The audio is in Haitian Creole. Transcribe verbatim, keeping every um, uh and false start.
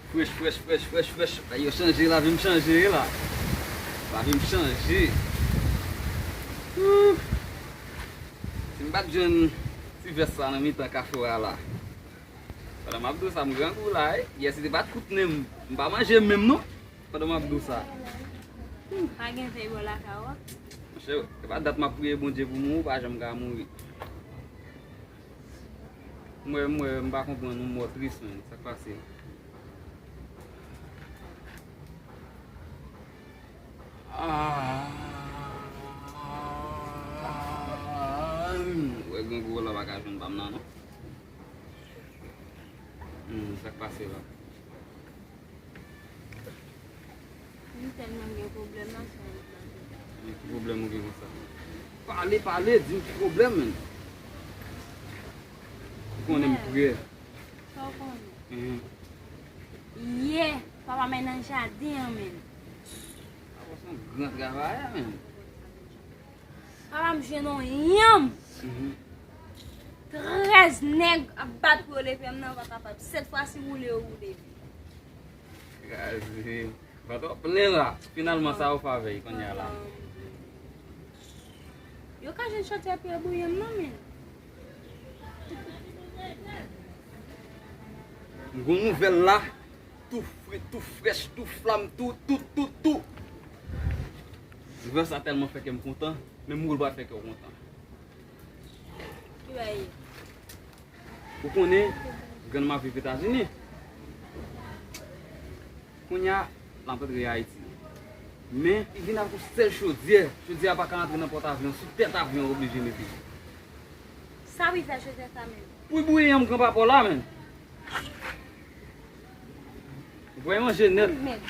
Frèch, frèch, frèch, frèch, frèch. Bagay yo chanje, lavi m chanje la. Lavi m chanje. Ooh. Si m pa t jwenn ti vès sa nan mitan kafou a la. Pandan m ap di w sa, m grangou la, wi. Yè, si te pa t kout nen m, m pa manje menm non. Pandan m ap di w sa. Pa gen vèy bò lakay ou a? Monchè, se pa dat m ap priye Bondye pou mouri, ou pa janm ka mouri. Mwen, mwen, m pa konprann, ou mò tris, menn. Sa k pase? Ah, ou wè grangou la pa ka jwenn pa m nan, non. Hmm, sa k pase la? M tèlman gen pwoblèm nan, sa yo pa gen. Men ki pwoblèm ou gen konsa? Pale, pale, di m ki pwoblèm, menn. Ou konnen m prè. Sa w konnen? Mhm. Yè, papa m nan jaden an, menn. Papa se yon gran travayè, menn. Papa m jwenn yon yanm. Mhm. Trèz nèg ap bat pou yo leve m nan, pa kapab. Sèt fwa si woule yo woule. Kraze. Patwon plen la. Finalman, sa yo fè avè l kounye a la. Yo ka jwenn chantye ap bouyi m nan, men. M gon nouvèl la. Tou fre, tou frèch, tou flam, tou, tou, tou, tou. Nouvèl sa tèlman fè kè m kontan, menm ou l pral fè kè w kontan. Ki bagay? Ou konnen, grann m ap viv Etazini. Kounye a, l ap rantre Ayiti. Men, li vin avèk yon sèl chodyè. Chodyè a pa ka rantre nan pòt avyon. Sou tèt avyon, yo oblije mete. Sa pou l fè chodyè sa menm? Pou l bouyi yanm granpapa w la, menn. Voye manje nèt. Men,